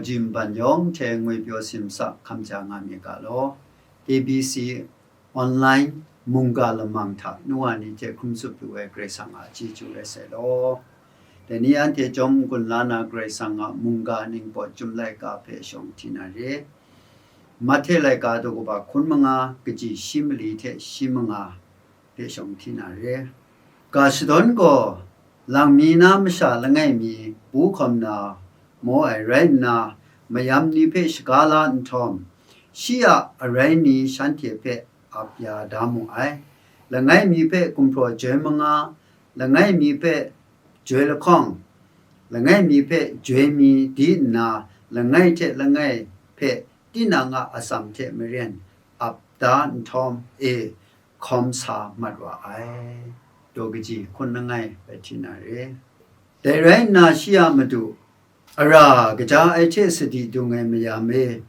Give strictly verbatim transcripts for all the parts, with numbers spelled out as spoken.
Jim ban yawng hte ngwi pyaw simsa hkam ja nga myit ga law, K B C online mungga lamang hta nu wa ni hte hkrum tsup lu ai Karai Kasang a chyeju rai sai law. Dai ni anhte chyawm n-gun la na Karai Kasang a mungga ningpawt chyum laika hpe shawng hti na re. Mahte laika daw kaba hkun manga kaji shi mali hte shi manga hpe shawng hti na re. Ga shadawn gaw, lang mi na masha langai mi bu hkawm na maw ai rai nna, mayam ni hpe shaga la nhtawm, shi a arai mi shanhte hpe ap ya da mu ai. Langai mi hpe gumhpraw joi manga, langai mi hpe joi lahkawng, langai mi hpe joi mi di nna, langai hte langai hpe tinang a atsam hte maren ap da nhtawm e hkawm sa mat wa ai. Daw kaji hkun langai bai hti na re. Dai rai nna shi a madu, ara kaja ai hte sadi dung ai mayam e,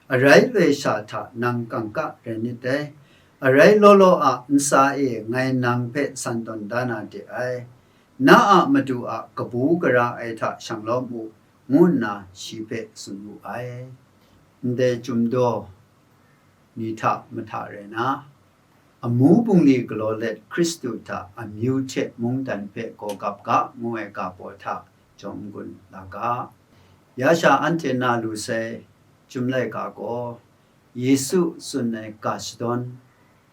arai loi sha hta nang kangka rai nit dai. Arai law law a ntsa e ngai nang hpe san tawn da na de ai. Na a madu a kabu gara ai hta shang lawm u, ngu nna shi hpe tsun wu ai. Ndai chyum daw ni hta mahta rai na, amu bungli galaw let Hkristu hta amyu hte mungdan hpe gaw gap ga ngu ai ga paw hta jawm n-gun la ga. Ya sha anhte na lu sai, Chyum laika gaw Yesu tsun ai ga shadawn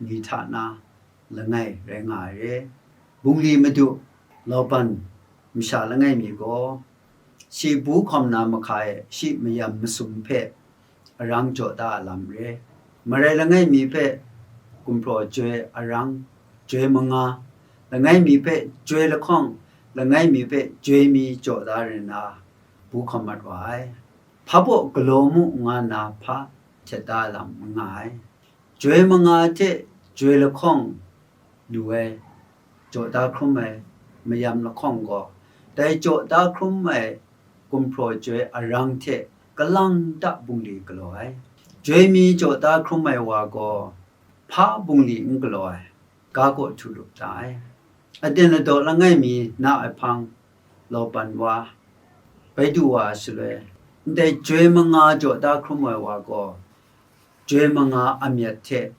ni hta na langai rai nga ai re. Bungli madu, Laban masha langai mi gaw, shi bu hkawm na mahka e shi mayam masum hpe arang jaw da a lam re. Marai langai mi hpe gumhpraw joi arang, joi manga, langai mi hpe joi lahkawng, langai mi hpe joi mi jaw da rai nna, bu hkawm mat wa ai. Hpa baw galaw mu nga nna hpa htet da ai lam n nga ai. Joi manga hte joi lahkawng lu ai, jaw da hkrum ai mayam lahkawng gaw, dai jaw da hkrum ai gumhpraw joi arang hte kalang ta bungli galaw ai. Joi mi jaw da hkrum ai wa gaw, hpa bungli n galaw ai, ga kaw htu lup da ai. Aten ladaw langai mi na ai hpang, Laban wa, bai du wa ai shaloi, ndai joi manga jaw da hkrum ai wa gaw, joi manga amyat hte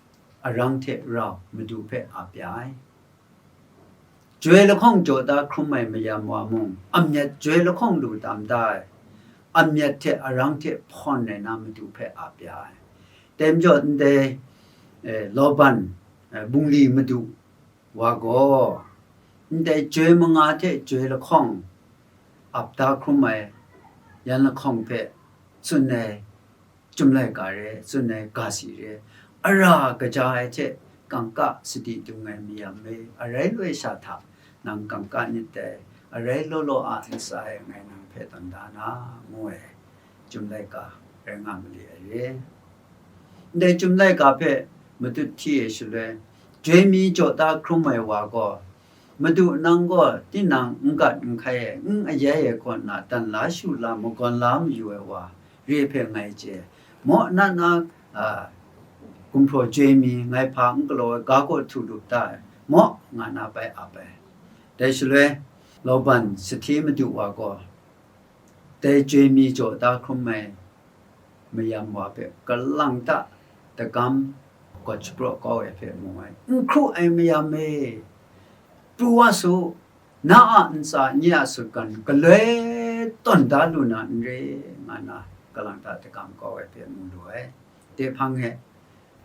arang hte rau madu hpe ap ya ai. Joi lahkawng jaw da hkrum ai mayam wa mung, amyat joi lahkawng lu tam da ai, amyat hte arang hte hpawn ai na madu hpe ap ya ai. Dai majaw ndai, eh, Laban, eh, bungli madu wa gaw, ndai joi manga hte joi lahkawng ap da hkrum ai yan lahkawng hpe tsun ai Chyum laika re, tsun ai ga si re, ara kaja ai hte kangka sadi dung ai mayam e, arai loi sha hta nang kangka nit dai, arai law law a ntsa e ngai nang hpe tawn da na, ngu ai Chyum laika rai nga mali ai re. Ndai Chyum laika hpe matut hti ai shaloi, joi mi jaw da hkrum ai wa gaw, Madu nang gaw tinang n gat n hkai ai, n ayai ai kaw na dan la shu la, magawn la mayu ai wa re hpe ngai chye. Maw, na na, a, gumhpraw joi mi ngai hpa n galaw ai ga kaw htu lup da ai, maw, nga na bai ap ai. Dai shaloi, Laban sahte madu wa gaw, dai joi mi jaw da hkrum ai mayam wa hpe kalang ta dagam gaw shapraw kau ai hpe mu ai, n hkru ai mayam e, pru wa su, na a ntsa nye a sutgan galoi tawn da lu na n re, nga na kalang ta dagam kau ai hpe mu lu ai. Dai hpang e,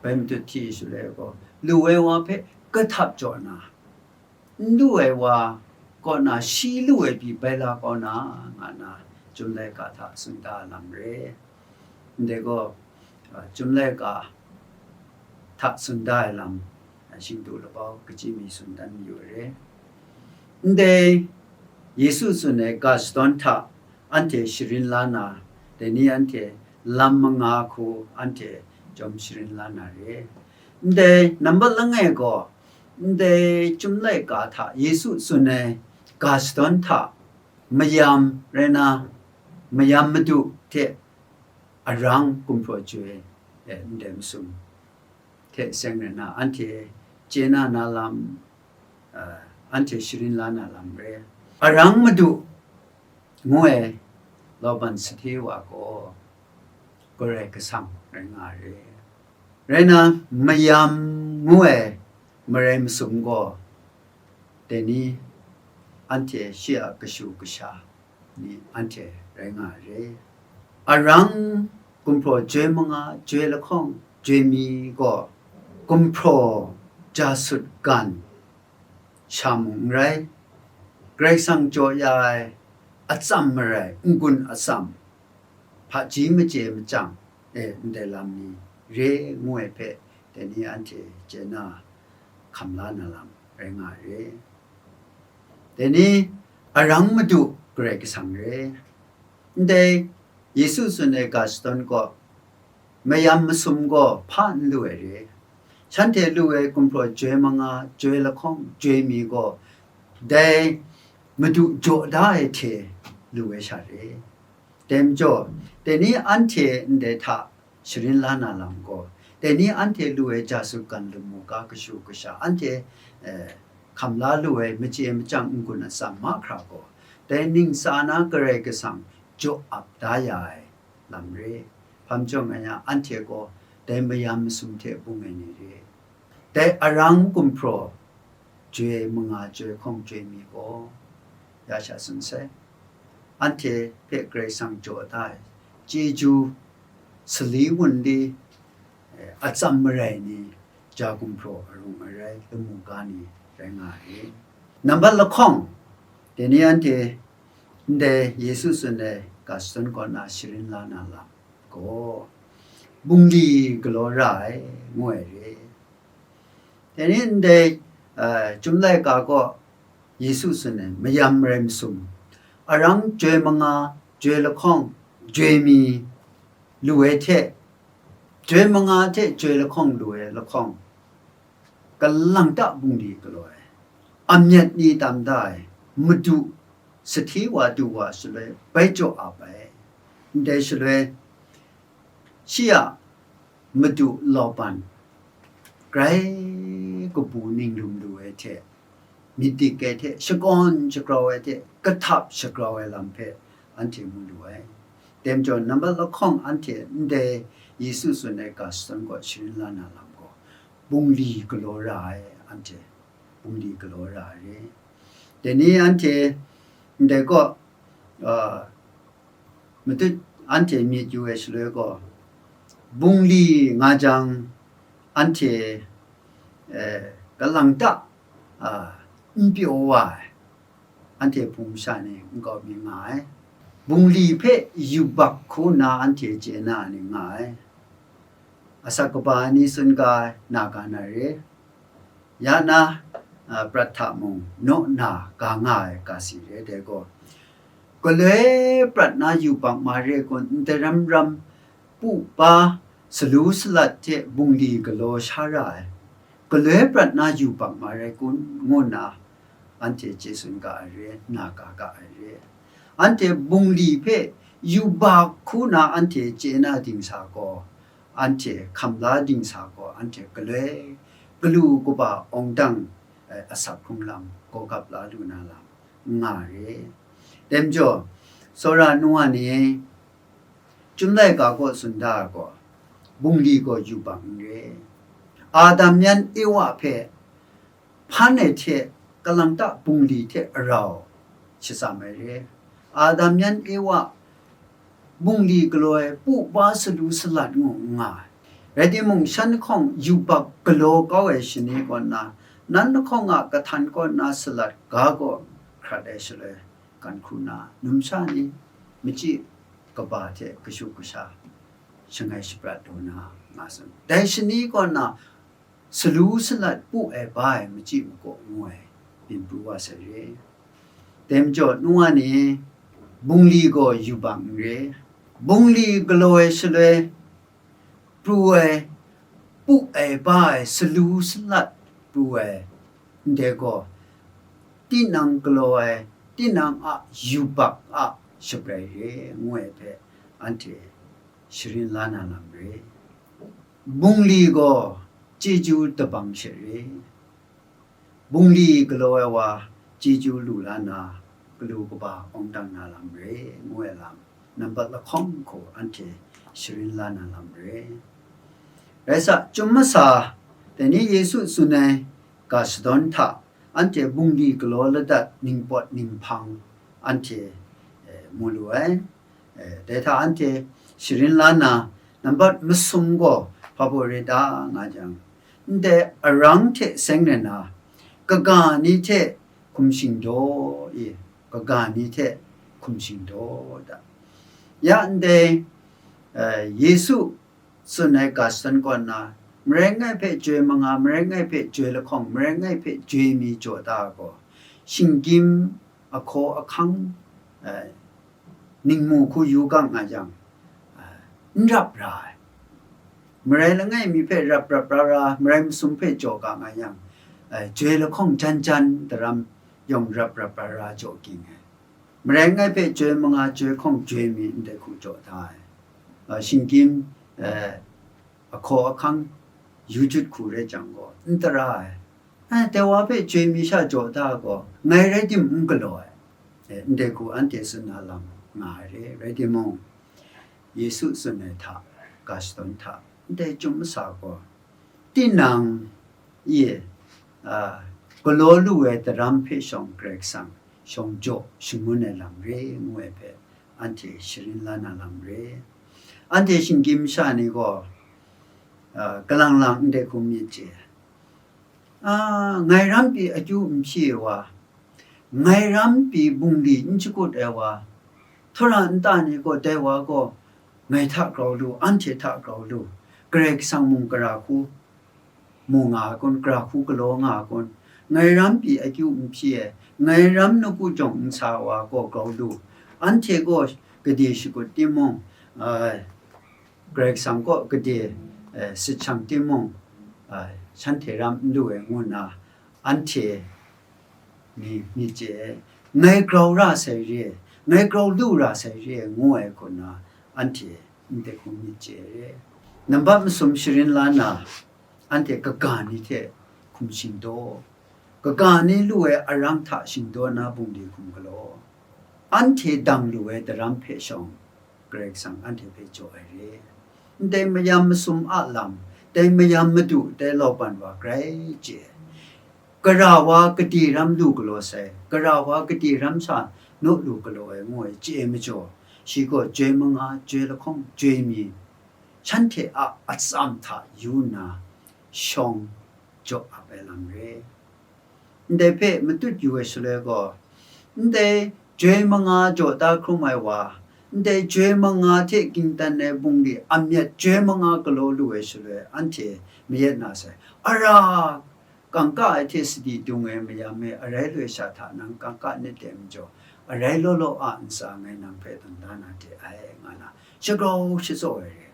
bai matut hti shaloi gaw, lu ai wa hpe kahtap jaw na, n lu ai wa kaw na shi lu ai pyi bai la kau na, nga na Chyum laika hta tsun da ai lam re. Ndai gaw, a, Chyum laika hta tsun da ai lam, a, shingtu labau kaji mi tsun dan mayu ai re. Ndai Yesu tsun ai ga shadawn hta anhte sharin la na, dai ni anhte lam manga hku anhte chyawm sharin la na re. Ndai nambat langai gaw, ndai Chyum laika hta Yesu tsun ai ga shadawn hta mayam rai na, mayam madu hte arang gumhpraw joi e ndai masum hte seng rai na, anhte chye na na lam, a, anhte sharin la na lam re. Arang madu ngu ai Laban sahte wa gaw, Karai Kasang rai nga ai re. Rai na, mayam ngu ai marai masum gaw, dai ni anhte shi a kashu kasha ni anhte rai nga ai re. Arang gumhpraw joi manga, joi lahkawng, joi mi gaw gumhpraw ja sut gan sha mung n rai, Karai Kasang jaw ya ai atsam marai, n-gun atsam, hpaji maje machyang e ndai lam ni re ngu ai hpe, dai ni anhte chye na hkam la na lam rai nga ai re. Dai ni arang Madu Karai Kasang re. Ndai Yesu tsun ai ga shadawn gaw, mayam masum gaw hpa n lu ai re. Shanhte lu ai gumhpraw joi manga, joi lahkawng, joi mi gaw, dai Madu jaw da ai hte lu ai sha re. Dai majaw, dai ni anhte ndai hta sharin la na lam gaw, dai ni anhte lu ai ja sut gan lamu ga kashu kasha, anhte, eh, hkam la lu ai machye machyang n-gun atsam mahkra gaw, dai ntsa na Karai Kasang jaw ap da ya ai lam re. Hpa majaw nga yang, anhte gaw dai mayam masum hte bung ai ni re. Dai arang gumhpraw joi manga, joi lahkawng, joi mi gaw, ya sha tsun sai, anhte hpe Karai Kasang jaw da ai chyeju sali wunli, eh, atsam marai ni, ja gumhpraw arung arai lamu ga ni rai nga ai. Nambat lahkawng, dai ni anhte ndai Yesu tsun ai ga shadawn kaw na sharin la na lam gaw, bungli galaw ra ai, ngu ai re. Dai ni ndai, eh, Chyum laika gaw Yesu tsun ai mayam marai masum, arang joi manga, joi lahkawng, joi mi lu ai hte, joi manga hte joi lahkawng lu ai lahkawng, kalang ta bungli galaw ai, amyat ni tam da ai, Madu sahti wa du wa shaloi bai jaw ap ai. Ndai shaloi, shi a Madu lauban grai kabu ninglum lu ai hte, myit dik ai hte, shakawn shagrau ai hte, kahtap shagrau ai lam hpe anhte mu lu ai. Dai majaw, nambat lahkawng anhte ndai Yesu tsun ai ga shadawn kaw sharin la na lam gaw, bungli galaw ra ai, anhte bungli galaw ra ai re. Dai ni anhte ndai kaw, ah, matut anhte myit yu ai shaloi gaw, bungli nga jang, anhte, eh, kalang ta, ah, n pyaw wa ai, anhte hpung masha ni nkau mi nga ai. Bungli hpe yubak hku nna anhte chye na ai ni nga ai. Asak kaba ai ni tsun ga ai, na ga na re. Ya na, a, prat hta mung naw nna ga nga ai ga si re, dai gaw, galoi prat na yubak ma re kun, ndai ram ram pu pa salu salat hte bungli galaw sha ra ai, galoi prat na yubak ma rai kun, ngu nna anhte chye tsun ga ai re, na ga ga ai re. Anhte bungli hpe yubak hku na anhte chye na dingsa gaw, anhte hkam la dingsa gaw, anhte galoi, galu kaba awng dang, eh, asak hkrung lam, gawgap la lu na lam, n nga re. Dai majaw, tsawra nu wa ni, Chyum laika kaw tsun da ai gaw, bungli gaw yubak n re. Adam yan Ewa hpe hpan ai hte, kalang ta bungli hte arau shatsam ai re. Adam yan Ewa bungli galaw ai, pu pa salu salat ngu n nga ai. Rai timung, shan lahkawng yubak galaw kau ai shani kaw nna, nan lahkawng a kahtan kaw nna salat ga gaw hkrat ai shaloi, gan hkru na, numsha ni machyi kaba hte kashu kasha shangai shaprat taw na nga sai. Dai shani kaw na salu salat pu ai ba ai machyi makaw ngu ai byin pru wa sai re. Dai majaw, nu wa ni, bungli gaw yubak n re. Bungli galaw ai shaloi, pru ai, pu ai, ba ai, salu salat pru ai, ndai gaw, tinang galaw ai, tinang a yubak a shabrai re, ngu ai hpe, anhte sharin la na lam re. Bungli gaw chyeju dabang she re. Bungli galaw ai wa chyeju lu la na, galu kaba awng dang na lam re, ngu ai lam, nambat lahkawng hku anhte sharin la na lam re. Rai sa, chyum masa, dai ni Yesu tsun ai ga shadawn hta, anhte bungli galaw ladat ningpawt ninghpang anhte, eh, mu lu ai. Eh, dai hta anhte sharin la na, nambat masum gaw hpa baw re ta nga jang, ndai arang hte seng rai na, kaga ni hte hkum shingdaw i, kaga ni hte hkum shingdaw da. Ya ndai, eh, Yesu tsun ai ga shadawn kaw na, marai ngai hpe joi manga, marai ngai hpe joi lahkawng, marai ngai hpe joi mi jaw da gaw, shinggyim ahkaw ahkang, eh, ningmu hku yu gang nga yang, eh, n rap ra ai. Marai langai mi hpe rap rap ra ra, marai masum hpe jaw ga nga yang, eh, joi lahkawng jan jan daram yawng rap rap ra ra jaw ging ai. Marai ngai hpe joi manga joi hkawng joi mi ndai hku jaw da ai. Eh, shinggyim, eh, ahkaw ahkang yu jut hku rai jang gaw, n tara ai. Eh, dai wa hpe joi mi sha jaw da gaw, ngai rai tim n galaw ai. Eh, ndai hku anhte tsun na lam nga ai re, rai timung, Yesu tsun ai hta, ga shadawn hta, ndai chyum masa gaw, tinang ye, a, galaw lu ai daram hpe shawng Karai Kasang shawng jaw shangun ai lam re ngu ai hpe, anhte sharin la na lam re. Anhte shinggyim sha ni gaw, a, kalang lang ndai hku myit chye, a, ngai ram pyi akyu n hpyi ai wa, ngai ram pyi bungli n shakut ai wa, htaw ra nta ni gaw dai wa gaw ngai hta grau lu, anhte hta grau lu, Karai Kasang mung gara hku mu nga ai kun, gara hku galaw nga ai kun, ngai ram pyi akyu n hpyi ai, ngai ram nawku jawng n sa ai wa gaw grau lu, anhte gaw gade shakut timung, ai, Karai Kasang kaw gade, eh, sit shang timung, eh, shanhte ram n lu ai ngu nna, anhte ni myit chye ai, ngai grau ra sai re ai, ngai grau lu ra sai re ai ngu ai hku nna, anhte ndai hku myit chye ai re. Nambat masum sharin la na, anhte kaga ni hte hkum shingdaw, kaga ni lu ai arang hta shingdaw na bungli hkum galaw, anhte dang lu ai daram hpe shawng, Karai Kasang anhte hpe jaw ai re. Ndai mayam masum a lam, dai mayam madu, dai lauban wa grai chye ai. Gara wa gade ram lu galaw sai, gara wa gade ram sha naw lu galaw ai ngu ai chye ai majaw, shi gaw joi manga, joi lahkawng, joi mi, shanhte a atsam hta yu nna, shawng jaw ap ai lam re. Ndai hpe matut yu ai shaloi gaw, ndai joi manga jaw da hkrum ai wa, ndai joi manga hte gintan ai bungli amyat joi manga galaw lu ai shaloi, anhte mayat na sai, ara, kangka ai hte sadi dung ai mayam e, arai loi sha hta nang kangka nit dai majaw, arai law law a ntsa ngai nang hpe tawn da na de ai, nga na shagrau shatsaw ai re.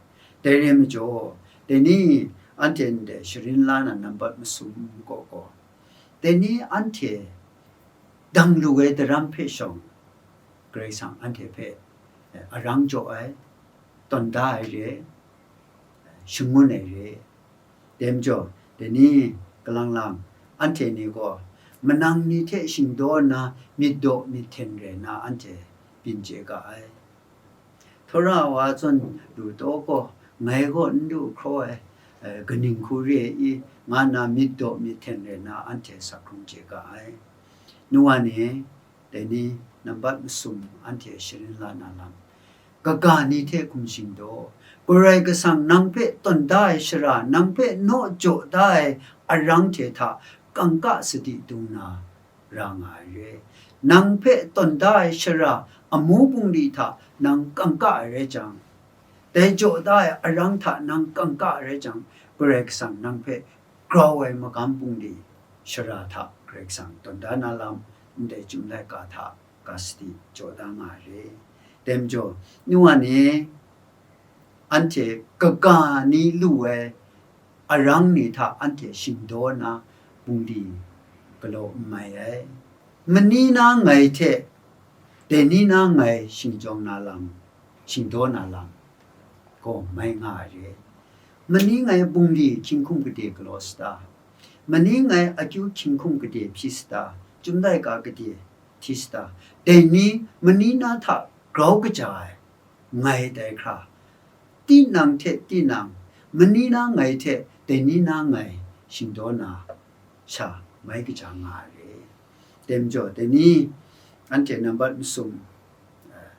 Dai re majaw, dai ni anhte ndai sharin la na nambat masum kaw gaw, dai ni anhte dang lu ai daram hpe shawng, Karai Kasang anhte hpe, eh, arang jaw ai, tawn da ai re, shangun ai re. Dai majaw, dai ni kalang lang, anhte ni gaw manang ni hte shingdaw nna myit daw myit hten rai nna anhte byin chye ga ai. Htaw ra wa zawn lu taw gaw, ngai gaw n lu hkraw ai, eh, kaning hku re ai i, nga nna myit daw myit hten rai nna anhte sak hkrung chye ga ai. Nu wa ni, dai ni nambat masum anhte sharin la na lam, kaga ni hte hkum shingdaw, Karai Kasang nang hpe tawn da ai shara, nang hpe naw jaw da ai arang hte hta kangka sadi dung na ra nga ai re. Nang hpe tawn da ai shara amu bungli hta nang kangka ai rai jang, dai jaw da ai arang hta nang kangka ai rai jang, Karai Kasang nang hpe grau ai magam bungli shara hta Karai Kasang tawn da na lam, ndai Chyum laika hta ga sadi jaw da nga ai re. Dai majaw, nu wa ni, anhte kaga ni lu ai arang ni hta anhte shingdaw na bungli galaw n mai ai. Mani na ngai hte, dai ni na ngai shingjawng na lam, shingdaw na lam gaw mai nga ai re. Mani ngai bungli hkying hkum gade galaw sata? Mani ngai akyu hkying hkum gade hpyi sata? Chyum laika gade hti sata? Dai ni mani na hta grau kaja ai, ngai dai hkra tinang hte tinang, mani na ngai hte dai ni na ngai shingdaw na sha mai kaja nga ai re. Dai majaw, dai ni anhte nambat masum, eh,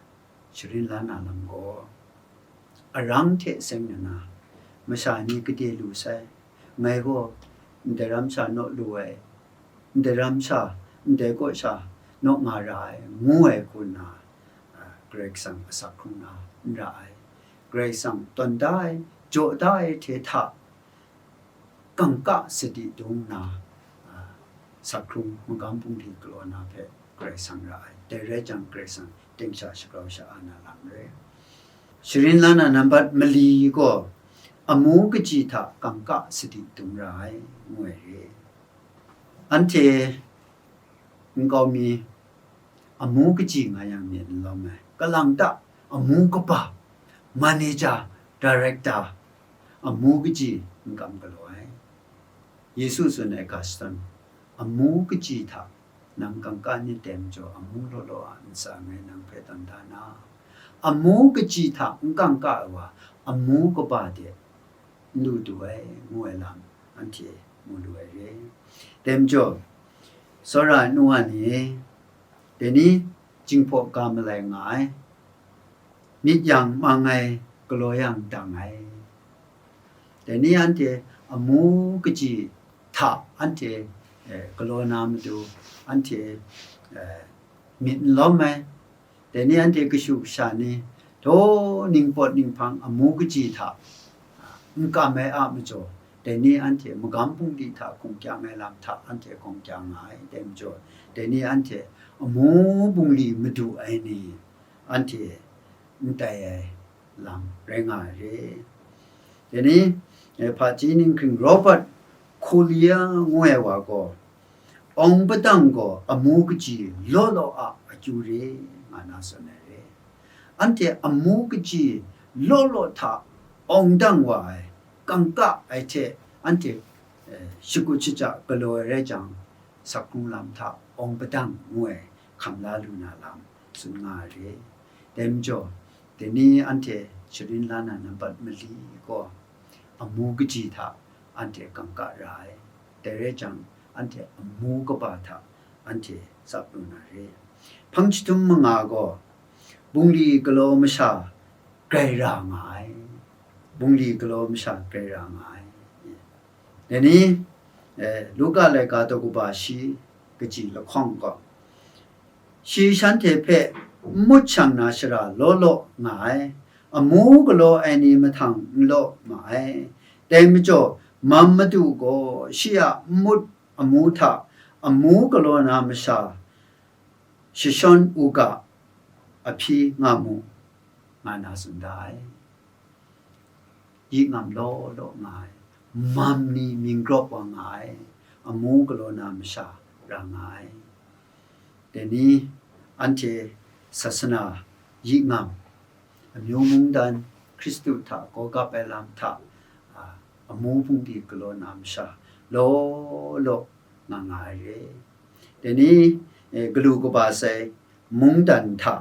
sharin la na lam gaw, arang hte seng nna, masha ni gade lu sai, ngai gaw ndai ram sha naw lu ai, ndai ram sha, ndai kaw sha naw nga ra ai, ngu ai hku nna, a, Karai Kasang asak hkrung na n ra ai. Karai Kasang tawn da ai, jaw da ai hte hta, kangka sadi dung nna, a, sak hkrung magam bungli galaw na hpe Karai Kasang ra ai. Dai rai jang, Karai Kasang teng sha shagrau sha-a na lam rai. Sharin la na nambat mali gaw, amu kaji hta kangka sadi dung ra ai, ngu ai re. Anhte nkau mi amu kaji nga yang myit n lawm ai. Kalang ta amu kaba, manager, director, amu kaji n kam galaw ai. Yesu tsun ai ga shadawn, amu kaji hta nang kangka nit dai majaw, amu law law a ntsa ngai nang hpe tawn da na, amu kaji hta n kangka ai wa, amu kaba de n lu du ai, ngu ai lam anhte mu lu ai re. Dai majaw, tsawra ai nu wa ni, dai ni, jinghpaw ga malai nga ai, myit yang mang ai, galaw yang dang ai. Dai ni anhte amu kaji hta anhte, eh, galaw na matu, anhte, eh, myit n lawm ai. Dai ni anhte kashu kasha ni, daw ningpawt ninghpang amu kaji hta n kam ai a majaw, dai ni anhte magam bungli hta hkungkyang ai lam hta anhte hkungkyang nga ai. Dai majaw, dai ni anhte amu bungli madu ai ni, anhte n tai ai lam rai nga ai re. Dai ni, eh, hpaji ninghkring Robert Collier ngu ai wa gaw, awng padang gaw amu kaji law law a akyu re, nga na tsun ai re. Anhte amu kaji law law hta awng dang wa ai, kangka ai hte anhte, eh, shakut shaja galaw ai rai jang, sak hkrung lam hta awng padang ngu ai hkam la lu na lam tsun nga ai re. Dai majaw, dai ni anhte sharin la na nambat mali gaw, amu kaji hta anhte kangka ra ai. Dai rai jang, anhte amu kaba hta anhte tsap lu na re. Hpang jahtum manga gaw, bungli galaw masha grai ra nga ai. Bungli galaw masha grai ra nga ai. Dai ni, eh, Luka laika daw kaba shi kaji lahkawng gaw, shi shanhte hpe n mut shang na shara law law nga ai, amu galaw ai ni mahtang n law ma ai. Dai majaw, mam madu gaw shi a n mut amu hta amu galaw na masha jashawn u ga, ahpyi nga mu, nga na tsun da ai. Yi ngam law law nga ai, mam ni mying grawp wa nga ai, amu galaw na masha ra nga ai. Dai ni anhte sasana yi ngam, amyu mungdan, Hkristu hta gaw gap ai lam hta, a, amu bungli galaw na masha law law nga nga ai re. Dai ni, eh, galu kaba sai mungdan hta,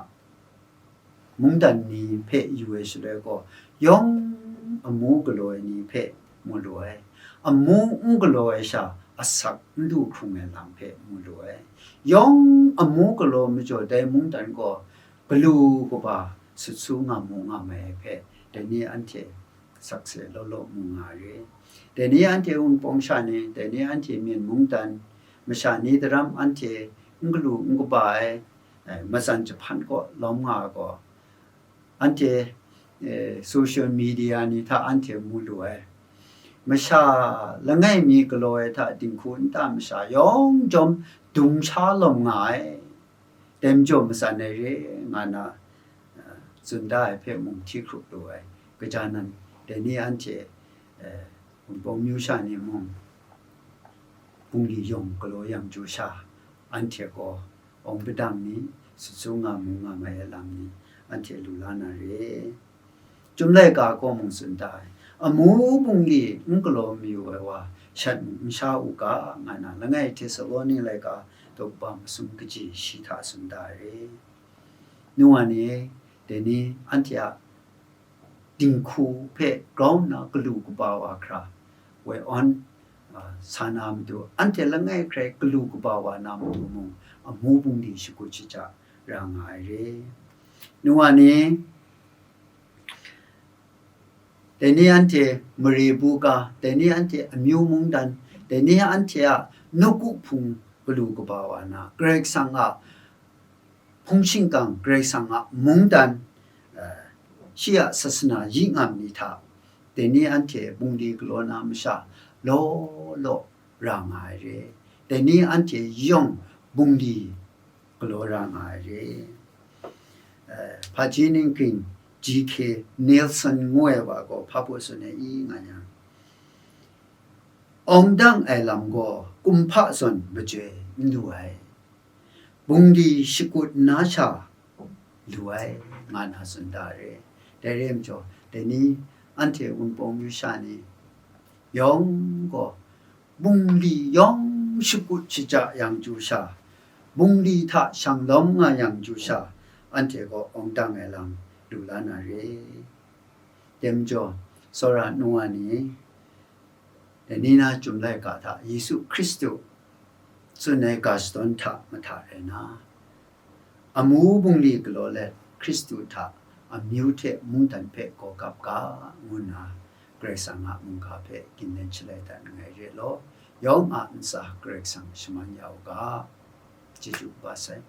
mungdan ni hpe yu ai shaloi gaw, yawng amu galaw ai ni hpe mu lu ai. Amu n galaw ai sha, asak n du hkrung ai lam hpe mu lu ai. Yawng amu galaw majaw, dai mungdan gaw galu kaba sut su nga mu nga mai ai hpe, dai ni anhte sakse law law mu nga re. Dai ni anhte Wunpawng sha ni, dai ni anhte Myen mungdan, masha ni daram anhte n galu n kaba ai, eh, matsan jahpan kaw lawm nga ai gaw, anhte, eh, social media ni hta anhte mu lu ai. Masha langai mi galaw ai hta dinghku nta masha yawng jawm dung sha lawm nga ai. Dai majaw matsan ai re, nga na, eh, tsun da ai hpe mung hti hkrup lu ai. Gaja nan, dai ni anhte, eh, Wunpawng myu sha ni mung, bungli yawng galaw yang chyu sha, anhte gaw awng padang ni, sut su nga mu nga mai ai lam ni, anhte lu la na re. Chyum laika gaw mung tsun da ai, amu bungli n galaw mayu ai wa, shat mung n sha u ga, nga na, langai Htesaloni laika daw kaba masum kaji shi hta tsun da ai re. Nu wa ni, dai ni anhte a dinghku hpe grau nna galu kaba wa hkra, woi awn, a, sa na matu, anhte langai hkrai galu kaba wa na matu mung, amu bungli shakut shaja ra nga ai re. Nu wa ni, dai ni anhte mare buga, dai ni anhte amyu mungdan, dai ni anhte a nawku hpung galu kaba wa na, Karai Kasang a hpung shingkang, Karai Kasang a mungdan, eh, shi a sasana yi ngam ni hta, dai ni anhte bungli galaw na masha law law ra nga ai re. Dai ni anhte yawng bungli galaw ra nga ai re. Eh, hpaji ning ging G K Nelson ngu ai wa gaw hpa baw tsun ai i nga yang, awng dang ai lam gaw kumhpa zawn majoi n lu ai, bungli shakut nna sha lu ai, nga na tsun da re. Dai re ai majaw, dai ni anhte Wunpawng yu sha ni yawng gaw, bungli yawng shakut shaja yang chyu sha, bungli hta shang lawm nga yang chyu sha, anhte gaw awng dang ai lam lu la na re. Dai majaw, tsawra nu wa ni, dai ni na Chyum laika hta Yesu Hkristu tsun ai ga shadawn hta mahta rai na, amu bungli galaw let Hkristu hta amyu hte mungdan hpe gaw gap ga, ngu nna Karai Kasang a mungga hpe gindin shalai dat nngai re law, yawng a ntsa Karai Kasang shaman ya u ga, chyeju kaba sai.